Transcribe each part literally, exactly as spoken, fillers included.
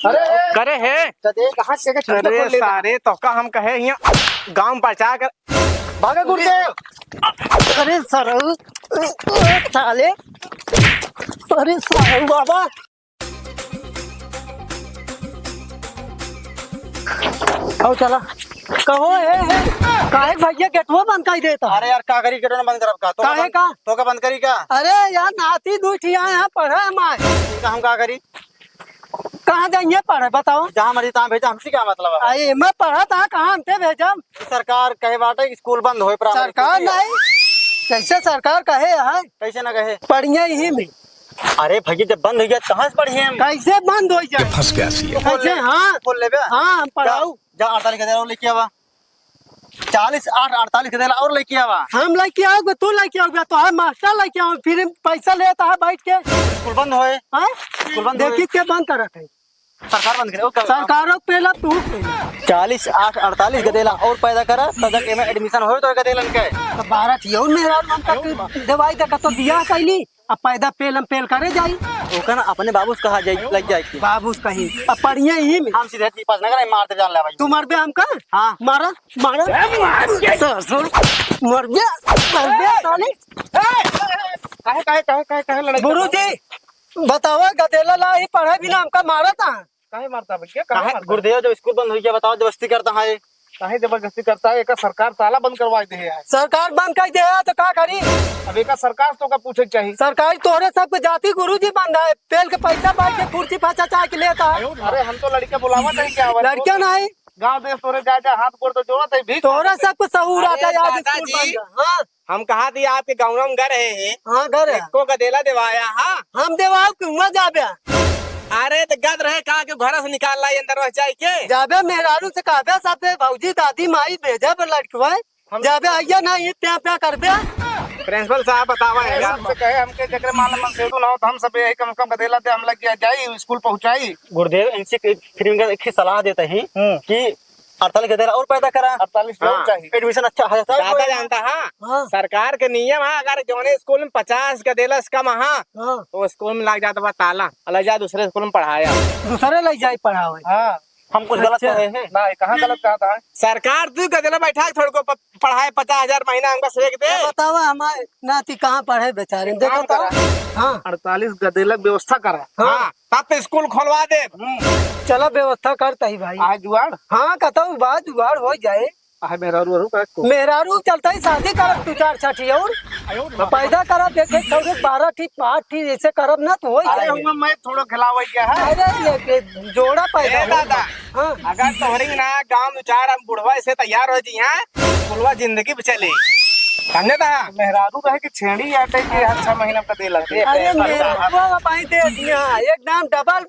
अरे, करे है। तो देख, हाथ के, के छुट्टी अरे खोल लेता। सारे, तोका हम कहे हियाँ गाँव में प्रचार कर। भागे गुरुदेव। अरे सरऊ, साले, अरे सरऊ बाबा। आओ चला। कहो, ए, ए, काहे भैया गेटवा बंद कर देता? अरे यार, का करी, गेटवा बंद करब का? तो काहे बंद, का? तो का बंद करी का? अरे यार, नाती दुइ ठिया यहाँ पढ़े हमारे। इनका हम का करी? कहाँ जाइए पढ़े, बताओ? जहाँ मर्जी तहाँ भेजा, हमसे क्या मतलब है? अरे, मैं पढ़ा था, कहाँ हमसे भेजम? सरकार कहे बाटे कि स्कूल बंद होए, प्राइवेट सरकार स्कूल। नहीं, कैसे सरकार कहे है? कैसे ना कहे? पढ़िए ही में। अरे भैया, जब बंद हो गया, कहाँ से पढ़िए हम? कैसे बंद हो जाए? ये फंस गया सी। कैसे? हाँ, बोल लेबे। हाँ, हम पढ़ाऊ। जा, जा, अड़तालीस के दे रहा हूँ, लेके आवा। चालीस आठ अड़तालीस के देला और लेके आवा। हम लेके आओगे, तू लेके आओगे, तो हम मास्टर लेके आओ, फिर पैसा लेता है बैठ के। स्कूल बंद होए। हाँ? स्कूल बंद होए। देखी के बंद करत है। सरकार बंद करे, ओके। सरकारों के पहला तू। चालीस आठ अड़तालीस के देला और पैदा करा, तब जाके एमे एडमिशन होए तो के देलन के। तो बारह थी और मेहरारू हम तक देवाई देखा तो बियाह कैली। अब पैदा पेल हम पेल करे जाई। ओका ना अपने बाबू से कहा जाई, लग जाए के। बाबू से कही, अब पढ़िए ही में। हम सीधे ती पास ना करे, मारते जान ले भाई। तू मरबे हमका? हाँ। मारा, मारा। ए, मार के ससुर, मरबे, मरबे साले। काहे, काहे, काहे, काहे, काहे लड़ाई गुरु कर रहा जी, बतावा, गदेला ला ही पढ़े बिना हमका मारा था। काहे मारता भैया? काहे काहे मारता? गुरुदेव, जब स्कूल बंद हो गया, बताओ, जबरदस्ती करता है। काहे जबरदस्ती करता है? एका सरकार ताला बंद करवा दे है। सरकार बंद कर दे है, तो का करी? अब एका सरकार से तो का पूछे के चाहिए। सरकार तोहरे सबके जाति गुरुजी बंद है, पेल के पैसा बांट के कुर्सी फंसा चाह के लेता है। अरे, हम तो लड़के बुलावा नहीं क्या? लड़के नहीं। गाँव देश तोरे जा, जा, हाथ गोड़ तो जोड़त है, भीख तोहरे सबके सहूर अरे आता है, आज दादाजी, स्कूल बंद है। हाँ। हम कहा थी आपके गाँव में घर है, हाँ, घर है। एको गदेला देवाया, हाँ? हम देवाओ कि हुआ जाबे। अरे, तो गद रहे कहा कि घर से निकाल लाई अंदर वह जाए के? जाबे मेहरारू से कहबे, सबसे भौजी, दादी, माई भेजे पर लड़कवा। हम जाबे, आइया ना, ये प्या, प्या करबे। प्रिंसिपल साहब, बतावा है यार। हमसे कहे, हमके जकरे माल मन से ना हो, तो हम सब यही कम, कम गदेला दे, हम लग गया जाई, स्कूल पहुँचाई। गुरुदेव, इनसे फिर इनका एक ही सलाह देते हैं हम्म। कि अड़तालीस गदेला और पैदा करा। अड़तालीस लोग हाँ। चाहिए। एडमिशन अच्छा है, सब दादा कोई जानता है, हाँ। सरकार के नियम है, अगर जौने स्कूल में पचास गदेला से कम है, हाँ। तो स्कूल में लाग जाता बा ताला, अलग जा दूसरे स्कूल में पढ़ाया। दूसरे ले जाए पढ़ावे। हाँ। हम कुछ गलत अच्छा। कहे हैं? ना, कहाँ गलत कहा था? सरकार दू गदेला बैठा के थोड़को प-, पढ़ाए पचास हजार महीना हमका से एक दे। बतावा हमारे नाती कहाँ पढ़े बेचारे, काम देखो तो। करा। हाँ। अड़तालीस गदेला के व्यवस्था करा। हाँ। हाँ। तब तो स्कूल खोलवा दे। हम्म। चला व्यवस्था करता ही भाई। आ जुआड़? हाँ, कहता हूँ बात जुआड़ हो जाए। आ मेहरारू वरू का को? मेहरारू चलता ही शादी करब दू चार छठी और आयो ना। पैदा करब, देखे थोड़े बारह ठी, आठ ठी ऐसे करब ना तो हो अरे जाए। हुआ मैं थोड़ा खिलावे क्या है? अरे लेके जोड़ा पैदा ए हो। दादा, हाँ। अगर तोहरी ना गाँव में चार हम बुढ़वा ऐसे तैयार हो जी हैं, बुढ़वा जिंदगी पे चले। समझे दा? मेहरारू रहे कि छेड़ी आटे के हर छह महीना का दे लगते। अरे मेहरारू भाई दे दिया, एकदम डबल।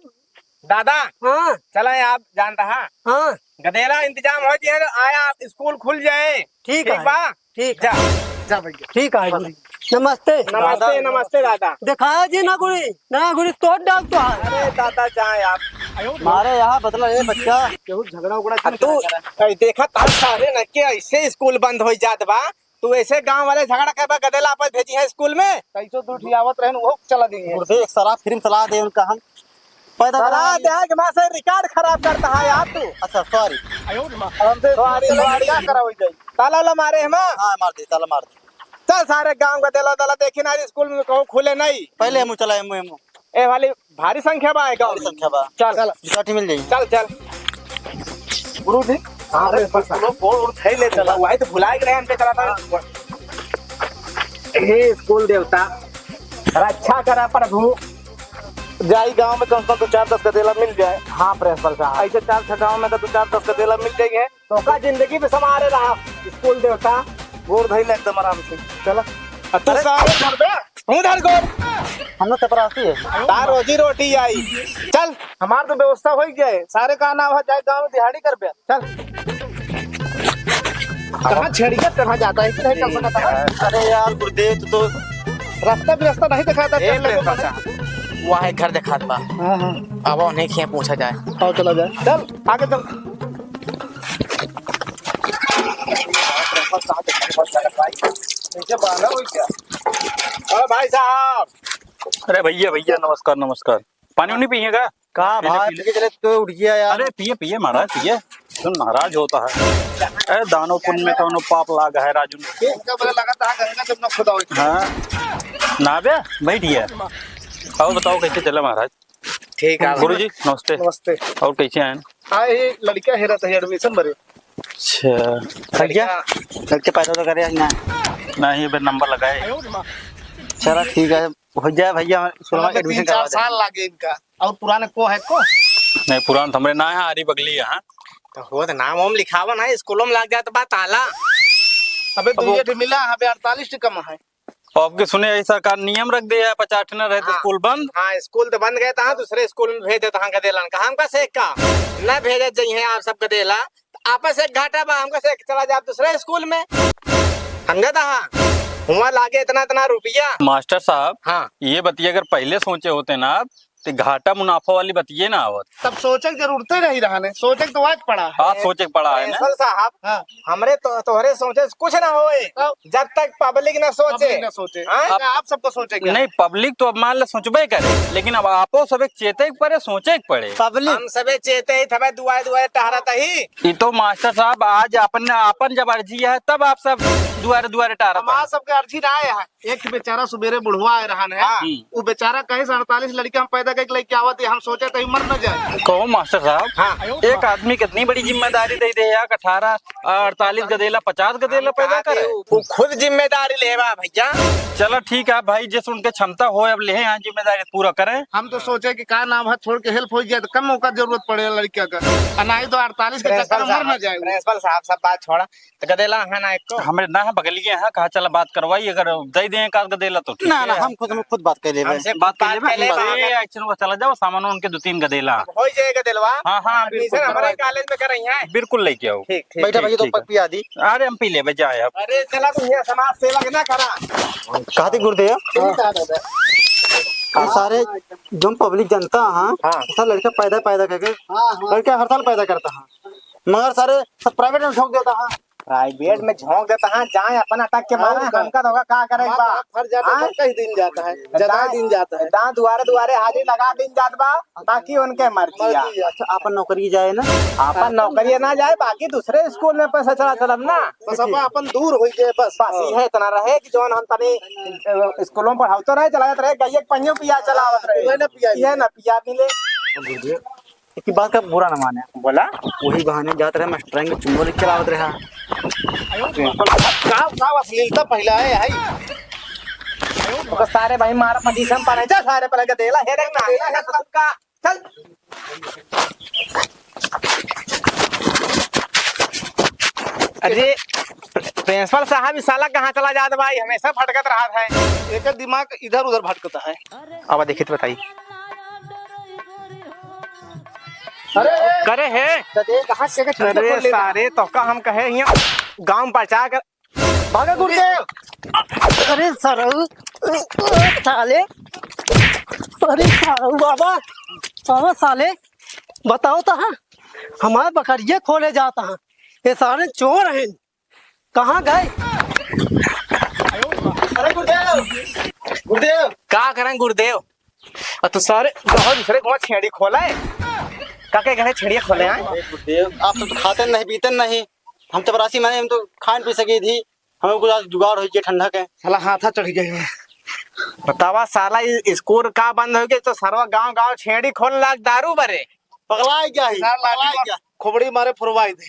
दादा, हाँ। चला आप जानता हाँ। हाँ। गदेला इंतजाम हो जाए, आया स्कूल खुल जाए। ठीक ठीक है। बा? ठीक जा। है। जा भैया। ठीक है। नमस्ते। नमस्ते, नमस्ते दादा। दिखाया जी ना गुड़ी, ना गुड़ी तोड़ डाल तो है। अरे दादा जाए आप। मारे यहाँ बदला ए बच्चा। केहू झगड़ा उगड़ा आ, क्यों तू करा? अरे देखा था सारे न के ऐसे स्कूल बंद हो जात बा। तू ऐसे गांव वाले झगड़ा करबा, गदेला आपस भेजी है स्कूल में। कैसो दू ठी आवत रहन, वो चला देंगे। गुरुदेव, एक सलाह, फिर सलाह दे उनका हम। पैदा सलाह करा दे है कि माँ से रिकॉर्ड खराब करता है यार तू। अच्छा, सॉरी। हमसे सॉरी, सॉरी। क्या करा वही जाई? ताला ला मारे है माँ। हाँ, मार दे, ताला मार दे। चल सारे गांव का देला ताला देखी ना, स्कूल में कहूँ खुले नहीं। पहले हम चला, एमओ, एमओ। ए वाली भारी संख्या बा है गाँव भारी में। संख्या बा। चल। चल। दुसाटी मिल जाई। चल, चल। गुरु जी, हाँ, अरे, अरे, बस लोग गोड़ उड़ खाई ले चला, वही तो भुला के रहे, हम पे चला था। हे स्कूल देवता, रक्षा करा प्रभु। जाई गांव में कम से कम दो चार दस का देला मिल जाए। हाँ, प्रिंसिपल साहब। ऐसे चार छह गांव में तो दो चार दस का देला मिल जाएंगे। तो का जिंदगी में समारे रहा स्कूल देवता। गोड़ धइले एकदम आराम से। चला। आ तू अरे सारे धर बे। तू धर गोड़। हम लोग चपरासी है। तार रोजी रोटी आई। चल। हमार तो व्यवस्था हो ही गया है। सारे का नाम है, जाए गाँव में दिहाड़ी कर बे। चल। कहाँ छेड़िया, कहाँ जाता है, इतना ही कम से कम। अरे यार गुरुदेव, तू तो रास्ता भी रास्ता नहीं दिखाता, ए, चल ले प्रेम तो। पासा। वह है घर दिखात बा। हाँ, हाँ। अब उन्हें खें पूछा जाए। आओ, चला जाए। चल, आगे चल। नीचे बांधा हुई क्या? ओ भाई साहब। अरे भैया, भैया, नमस्कार, नमस्कार। पानी उनी पिएगा? का पी ले, भाई, पी ले। पी के चले तो उठ गया यार। अरे पिए, पिए महाराज, पिए। सुन महाराज होता है। ए, दानो पुण्य में कौनो पाप लाग है राजू ने। इनका बोले लगा था गंगा जमुना खुदा होई। हाँ। ना बे, बैठ गया। और बताओ कैसे चला महाराज? ठीक है। गुरु जी, नमस्ते। नमस्ते। और कैसे आए? हाँ, ये लड़का हेरा था admission बरे। अच्छा। लड़का, लड़के पैदा तो करे ना। नहीं, अबे नंबर लगाए। चला ठीक है, हो जाए भैया, स्कूल में मतलब admission तीन चार करवा दे। साल लागे इनका। और पुराने को है को? नहीं, पुरान तो हमरे ना है, आरी बगली है, हाँ। तो हो तो नाम वाम लिखावा ना, स्कूलों में लाग जात बा ताला। अबे अब वो दुइये ठे मिला, अबे अड़तालीस ठे कम है। अब के सुने, ऐसा का नियम रख दे है, पचास ठे ना रहे तो हाँ। स्कूल बंद। हाँ, स्कूल तो बंद गए, तहाँ दूसरे स्कूल में भेज देता, हाँ, गदेलन का। हमका से का? न भेजे जइहे आप सब गदेला, आपस एक घाटा बा, हमका से चला जाए दूसरे स्कूल में। समझा था? हुआ लागे इतना, इतना रुपया। मास्टर साहब, हाँ। ये बतिया अगर पहले सोचे होते ना आप, तो घाटा मुनाफा वाली बतिये ना आवत। तब सोचे के जरूरते नहीं रहा ने, सोचे के तो आज पड़ा है। हाँ, सोचे के पड़ा है ना। प्रिंसिपल साहब, हाँ। हमरे तो, तोहरे सोचे से कुछ ना होए, तब जब तक पब्लिक ना सोचे। पब्लिक ना सोचे। हाँ? आप, आप सबको सोचे के नहीं, है। पब्लिक तो अब मान ले सोचबे करे, लेकिन अब आपो सबे चेते के पड़े, सोचे के पड़े। पब्लिक हम सबे चेते ही थबे दुआरे दुआरे टहरत ही। ये तो मास्टर साहब आज अपन, अपन जब अर्जी है तब आप सब दुआरे दुआरे टहरत हमार है। सबके अर्जी ना आए है। एक बेचारा सुबेरे बुढ़वा आए रहन है। हाँ। हम्म। वो बेचारा कहे से अड़तालीस लड़के हम पैदा करके लेके आवत है, हम सोचे तो मर न जाए। कहो मास्टर साहब, हाँ। एक आदमी कितनी बड़ी जिम्मेदारी दे दे यार, अठारह, अड़तालीस गदेला, पचास गदेला पैदा करे। वो खुद जिम्मेदारी लेवा भैया। चलो ठीक है भाई, जिस उनके क्षमता हो अब ले यहाँ जिम्मेदारी पूरा करें। हम तो सोचे कि का नाम है, छोड़ के हेल्प हो जाए तो कम मौका जरूरत पड़े लड़किया का, और नहीं तो अड़तालीस के चक्कर में मर न जाए। प्रिंसिपल साहब, सब बात छोड़ा, तो गदेला है ना एक को? हमरे ना है, बगलिए हैं, कहा चला बात करवाई, अगर दे दें एक आध गदेला तो ठीक ना, है। ना, हम खुद, हम खुद बात कर लेबे। हमसे बात कर बात लेबे। कर लेबे। ए, एक्शन को चला जाओ, सामान उनके दो तीन गदेला। अब हो जाए गदेलवा। हाँ, हाँ, admission बिल्कुल। हमारे कॉलेज में कराई है। बिल्कुल लेके आओ। ठीक, ठीक, बैठा ठीक, भैया, तो ठीक है। पक पिया दी। अरे हम पी लेबे, जाए अब। अरे चला तू ये समाज सेवा के ना करा। कहा थी गुरुदेव? ठीक है दादा। ये सारे जो पब्लिक जनता, हाँ, हाँ। सारे लड़का पैदा, पैदा करके, हाँ, हाँ। लड़का हर साल पैदा करता है, मगर सारे सब प्राइवेट में झोंक देता है। प्राइवेट में झोंक देता है, जाए अपन अटक के मारा, और का? हमका तो का करे बा? फर जाता है, हाँ? कई दिन जाता है, जदा दिन जाता है। दांत दुआरे दुआरे हाली लगा दिन जात बा, बाकी उनके मर्जी आ। मर्जी आ। अच्छा, अपन नौकरी जाए ना? अपन नौकरी ना जाए, बाकी दूसरे स्कूल में पैसा चला चलब ना। बस अब अपन दूर हो गए, बस। बस हाँ। यह इतना रहे कि जौन हम तनी, अ, स्कूलों में पढ़ावतो रहे, चला जात रहे, गइया के पहियों पिया चलावत रहे। वही ना पिया यह मिले। ना पिया मिले। एक बात का बुरा ना माने। बोला? वही बहाने जात रहे, मास्टर के चुम्बो लेके चलावत रहे। का, का अश्लीलता फैलाए है? तो सारे भाई मारा पटीसन पर है। जा सारे पर गदेला, हेरे ना, हेरे ना, सबका। चल। अरे, प्रिंसिपल साहब, ई साला कहाँ चला जात बा? ई हमेशा भटकत रहत है। एकर दिमाग इधर उधर भटकता है। अब देखित बताई। अरे, करे है? तो देख, कहाँ से के छक्के अरे, फोड़ लेता है? सारे, तो का हम कहे हियाँ गाँव में प्रचार कर, भागा गुरुदेव। अरे सरऊ, साले, अरे सरऊ बाबा, बाबा साले, बताओ तो हाँ, हमारे बकरिए खोले जाता है, ये सारे चोर हैं, कहाँ गए? अरे गुरुदेव, गुरुदेव। का करें गुरुदेव? और तू सारे गाँव दूसरे गाँव छेड़ी खोला है, का के घरे छेड़िया खोले हैं? अरे गुरुदेव, आप सब तो खाते नहीं, पीते नहीं, हम चपरासी माने, हम तो खान पी सकी थी, हमें कुछ आज जुगाड़ हो गया ठंडा के। साला हाथा चढ़ गया है। बतावा साला, इ-, स्कूल का बंद हो गया तो सरवा गांव गांव छेड़ी खोल लाग दारू बरे। पगला गया है, साला पगला गया। खोपड़ी मारे फुरवाई दे।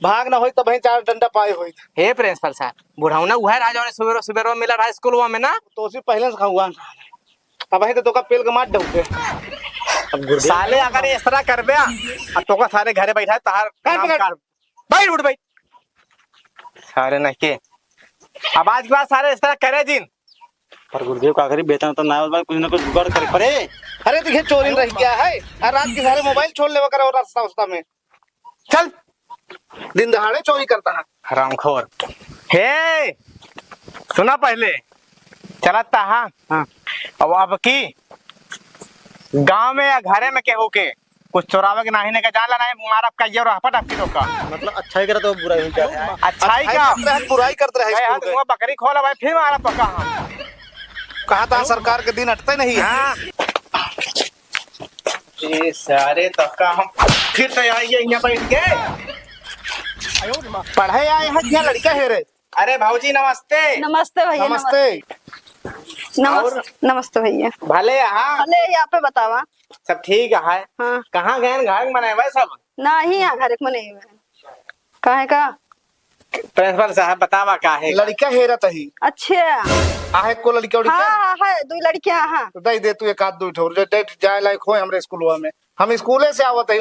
भाग ना होई तब ही चार डंडा पाए होई। हे प्रिंसिपल साहब, बुढ़ौना उहे रहा जौन सुबेरो सुबेरो मिला रहा स्कूलवा में ना। तो उसी पहले से खाऊंगा। अब ही तो तोका पेल के मार दऊंगे। अब गुरुदेव साले अगर इस तरह करबे, अब तोका सारे घरे बैठा है, तहार कान काम पकड़। कर। बैठ, उठ, बैठ। सारे नहीं के। अब आज के बाद सारे इस तरह करे जिन। पर गुरुदेव का करी, बेटा तो ना, कुछ ना कुछ जुगाड़ करे पड़े। अरे तो ये चोरी रह गया है, और रात के सारे मोबाइल छोड़ लेवा करे और रास्ता उस्ता में। चल, दिन दहाड़े चोरी करता है। हरामखोर। हे, सुना पहले, चलत ता, हाँ? हाँ। अब, अब की गांव में या घरे में केहू के कुछ चोरावे के नाही ने के जाला नाही, मारब का ये रहपट आपकी लोग का। मतलब अच्छा ही करा तो बुराई हो जाए। अच्छा ही का? करते रहे, बुराई करते रहे ए, स्कूल हाथ के। मुंह बकरी खोला भाई, फिर मारा पक्का हम। कहा था सरकार के दिन अटते नहीं है। हाँ। ए सारे, तब का हम फिर से आइए यहाँ बैठ के। पढ़े आए हैं क्या लड़का है रे? अरे भौजी नमस्ते। नमस्ते भैया, नमस्ते। नमस्ते। नमस-, और? नमस्ते भैया। भले यहाँ? भले यहाँ पे बतावा। सब ठीक है। हाँ। कहाँ गए घर में, नहीं सब? नहीं, यहाँ घर में नहीं हुए। काहे का? प्रिंसिपल साहब, बतावा का है? लड़का हेरत ही। अच्छा। आहे को लड़का उड़का? हाँ, हाँ, है, दो लड़कियाँ, हाँ। तो दे दे तू एक आध दो ठो, जे डेट जाए लायक होए हमरे स्कूलवा में। हम स्कूले से आवत ही।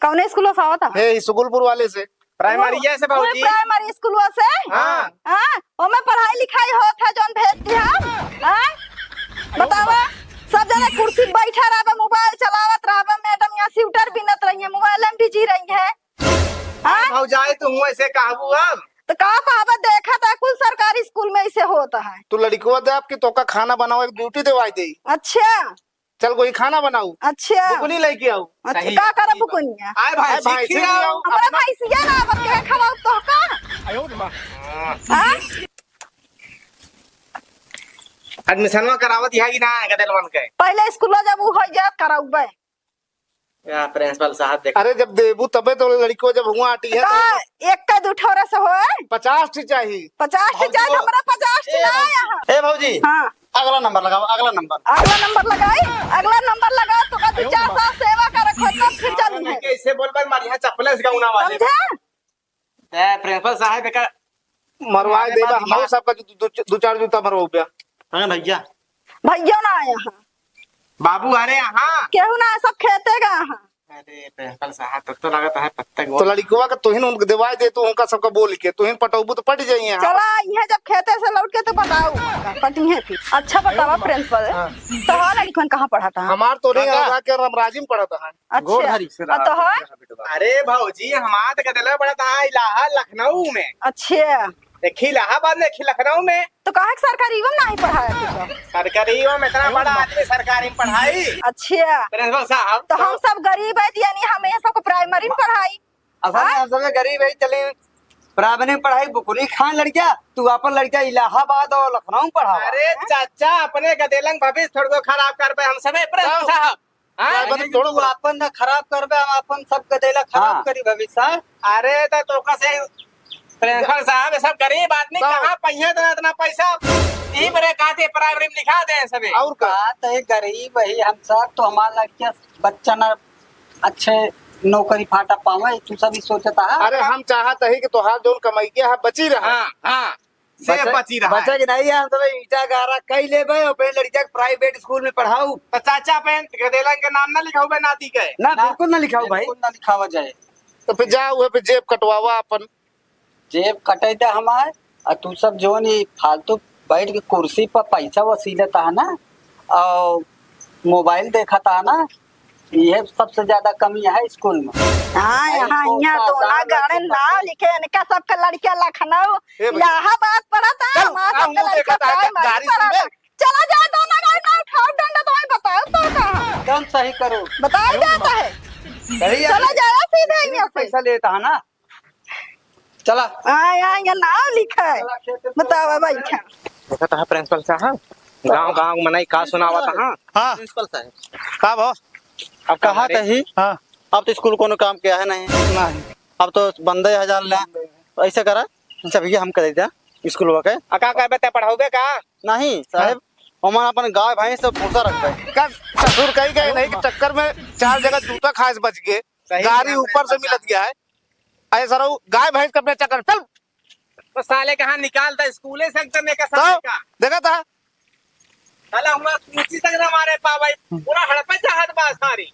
कौने स्कूलवा से आवत है? हे, ई सुगुलपुर वाले से। प्राइमरिया से ओए, भौजी। प्राइमरी स्कूलवा से? हाँ। हाँ, ओमे पढ़ाई लिखाई होत है, जौन भेज दिया। हाँ? बतावा, सब जना कुर्सी बैठा रहबे, मोबाइल चलावत रहबे, मैडम यहाँ स्वेटर बीनत रही है, मोबाइल में बिजी रही है। हाँ? भौजाई, तू हुआ ऐसे कहबू अब? तो का कहबे, देखा था कुल सरकारी स्कूल में ऐसे होता है। तू लड़कवा दे आपकी, तोका खाना बनावे के ड्यूटी देवाई दे। अच्छा। चल कोई खाना बनाऊ। अच्छा। बुकुनी लेके आऊ। अच्छा, सही का है, करब सही बात। बुकुनिया? आए भाई, आए भाई, सीखी सीखी आओ। आओ। हमरा भाई सिया ना, अब के खवाऊ तो का? हाँ? एडमिशनवा करावत यहाँ की ना, गदेलवन के? पहले स्कूल जब उ हो जात, कराउबे। या प्रिंसिपल साहब देख। अरे, जब देबू तबे तो लड़कियों जब हुआ आटी है तो का एक का दू ठोरे से होए? पचास ठी चाही। पचास ठी चाही, भौजी, हमरा पचास ठी ए ना भौजी। आया है। ए भौजी, हाँ। अगला नंबर लगाओ, अगला नंबर। अगला नंबर लगाई, अगला नंबर लगाओ, तो का दू चार साल सेवा करे, खोजत फिर चली है। कैसे बोल पाए, मारी है चप्पल से गाउना वाले। समझे? ए, प्रिंसिपल साहब, एकर मरवाए मारे देबा, बात हम दिमाग। सबका दू, दू, दू चार जूता मरवाउबे। हाँ भैया। भैया ना आया है। बाबू, अरे यहाँ। केहू ना, सब खेते गा है। अरे, प्रिंसिपल साहब, तब तो लगता है पत्ता तो गोल। लड़कवा का तोहिन उनके देवाए दे, तो उनका सबका बोल के, तोहिन पटौबू तो पट जाइए। चला, इहे जब खेते से लौट के तो बताऊ, पटिहे फिर। अच्छा बतावा प्रिंसिपल, हाँ। तो हाँ लड़कन कहाँ पढ़ा था? हमार तो नहीं काका। आगा के रमराजी में पढ़ा था। अच्छा। गोड़ धरी से और तो रहा, है? रहा बेटवा। अरे भौजी, हमार तो गदेला पढ़ा था इलाहा लखनऊ में। अच्छा। एक ही इलाहाबाद में, एक ही लखनऊ में। तो काहे के सरकारी में नहीं पढ़ाया तू सब? सरकारी में इतना बड़ा आदमी सरकारी में पढ़ाई। अच्छा। प्रिंसिपल साहब, तो हम सब गरीब है, यानी हम ये सबको प्राइमरी में पढ़ाई। असल में हाँ? हम सब गरीब है, चले प्राइमरी में पढ़ाई, बुकुनी खान लड़किया, तू अपन लड़किया इलाहाबाद और लखनऊ में पढ़ावा। अरे चाचा, अपने गदेलंग भविष्य थोड़को खराब कर पाए हम सबे, प्रिंसिपल साहब। हाँ? अरे, अरे, तू तू आपन ना खराब करबे, हम आपन सब गदेला खराब हाँ। करी भविष्य, हाँ? अरे, तो तोका से प्रिंसिपल साहब, ये सब गरीब आदमी तो कहाँ पहिए तो इतना पैसा? यही बरे कहते प्राइमरी में लिखा दे सबे। और का? बात है, गरीब ही हम सब, तो हमार लड़किया बच्चा ना अच्छे नौकरी फाटा पावे, तू सब ही सोचता है। अरे, हम चाहत ही कि तोहार जौन कमैया है, बची रहा। हाँ, हाँ। से बचे, बची रहा बचे है। कि नहीं है, हम सब ईटा गारा कई लेबे और अपने लड़किया के प्राइवेट स्कूल में पढ़ाऊ। तो चाचा, अपने गदेलन के नाम ना लिखाऊ बे नाती के? ना, ना, बिल्कुल ना लिखाऊ भाई। बिल्कुल ना लिखावा जाए। तो फिर जा, वह पे जेब कटवावा अपन। जेब कटे दे हमार, और तू सब जौन ही फालतू बैठ के कुर्सी पर पैसा वसीलत है ना, और मोबाइल देखत है ना, ये सबसे ज्यादा कमी है स्कूल में। हाँ, अरे, यहाँ, कौन यहाँ सा दोना आसान गाड़े लड़की नाव पढ़े? लिखे, इनका सबके लड़किया लखनऊ, ए भैया। इलाहाबाद पढ़त है, चल, हमार आ, सबके मुंह लड़किया देखत है, प्राइमरी गाड़ी पढ़त सुनबे? है। चला जाए, दोना गाड़ी ना उठाओ, डंडा तो वहीं बताओ तो कहाँ? एकदम सही करो। बताओ जाता है। सही है। चला जाए सीधे यहाँ से। पैसा लेता है ना। चला। हाँ, यहाँ, यहाँ नाव लिखा है। बतावा भाई, क्या? देखा था प्रिंसिपल साहब, गांव, गांव में नहीं का सुनावा था, हाँ? हाँ। प्रिंसिपल साहब। का भा? अब कहा हमारे कही? हाँ। अब तो स्कूल कोनो काम किया है नहीं। नहीं। अब तो बंदे हजार ले। ऐसा करा, अच्छा भैया, हम कर देता स्कूल के। आ, का कहबे ते पढ़ाओगे का? नहीं, साहब, हाँ। हम अपन गाय भैंस से भूसा रखबे। का ससुर कही गए नहीं कि चक्कर में चार जगह जूता खाए से बच गए, सही गाड़ी बात है, ऊपर से मिलत गया है। अरे सरऊ, गाय भैंस के अपने चक्कर, चल। तो साले कहाँ निकालता स्कूले से एकदम एक साले तो का। देखा था? साला हुआ कुर्सी तक ना मारे पावे, पूरा हड़पे चाहत बा सारी।